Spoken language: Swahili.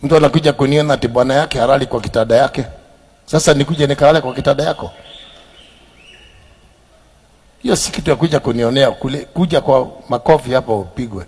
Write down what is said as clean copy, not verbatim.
Mtu anakuja kuniona ati bwana yake halali kwa kitanda yake. Sasa nikuje nikalale kwa kitanda yako? Hiyo si kitu ya kuja kunionea kule, kuja kwa makofi hapo upigwe.